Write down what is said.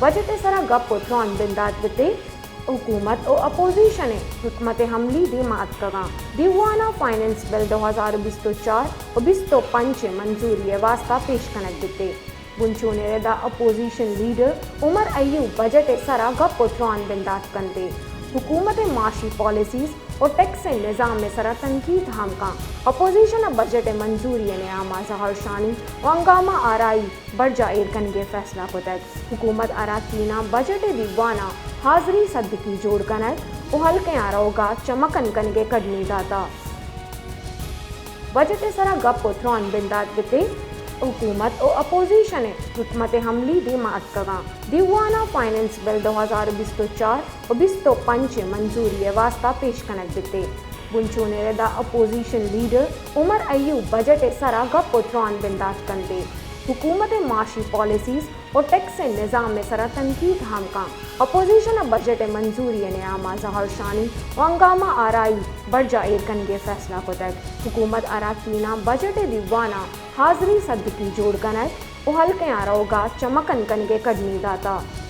بجٹ ءِ سرا گپ ءُ تران بندات بتے۔ حکومت ءُ اپوزیشن ءِ حکمت عملی دیما اتکگاں۔ دیوان ءَ فائنانس بل دو ہزار بیست ءُ چار ءُ بیست ءُ پنچ ءِ منظوری ءِ واستہ پیش کنگ بتے۔ بنچونیں ردا اپوزیشن لیڈر عمر ایوب بجٹ ءِ سرا گپ ءُ تران بندات کنتے۔ حکومت ءِ معاشی پالیسیز ءُ ٹیکس ءِ نظام ءِ سرا تنقید ہم کاں۔ اپوزیشن ءَ بجٹ ءِ منظوری ءِ نیاما زہرشانی ءُ ہنگامہ آرائی برجاہ ایر کنگ ءِ فیصلہ کتگ۔ حکومت اراکیناں بجٹ ءِ دیوان ءَ حاضری صدقی جوڑ کنگ ءُ حلقیاں روگ ءَ چہ مکن کنگ ءِ کڈنی داتہ۔ بجٹ ءِ سرا گپ ءُ تران بندات بتے۔ حکومت ءُ اپوزیشن ءِ حکمت عملی دیما اتکگاں۔ دیوان ءَ فائنانس بل دو ہزار بیست ءُ چار ءُ بیست ءُ پنچ ءِ منظوری ءِ واستہ پیش کنگ بتے۔ بنچونیں ردا اپوزیشن لیڈر عمر ایوب بجٹ ءِ سرا گپ ءُ تران بندات کنتے۔ حکومت ءِ معاشی پالیسیز ءُ ٹیکس ءِ نظام ءِ سرا تنقید ہم کاں۔ اپوزیشن ءَ بجٹ ءِ منظوری ءِ نیاما زہرشانی ءُ ہنگامہ آرائی برجاہ ایر کنگ ءِ فیصلہ کتگ۔ حکومت اراکیناں بجٹ ءِ دیوان ءَ حاضری صدقی جوڑ کنگ ءُ حلقیاں روگ ءَ چہ مکن کنگ ءِ کڈنی داتہ۔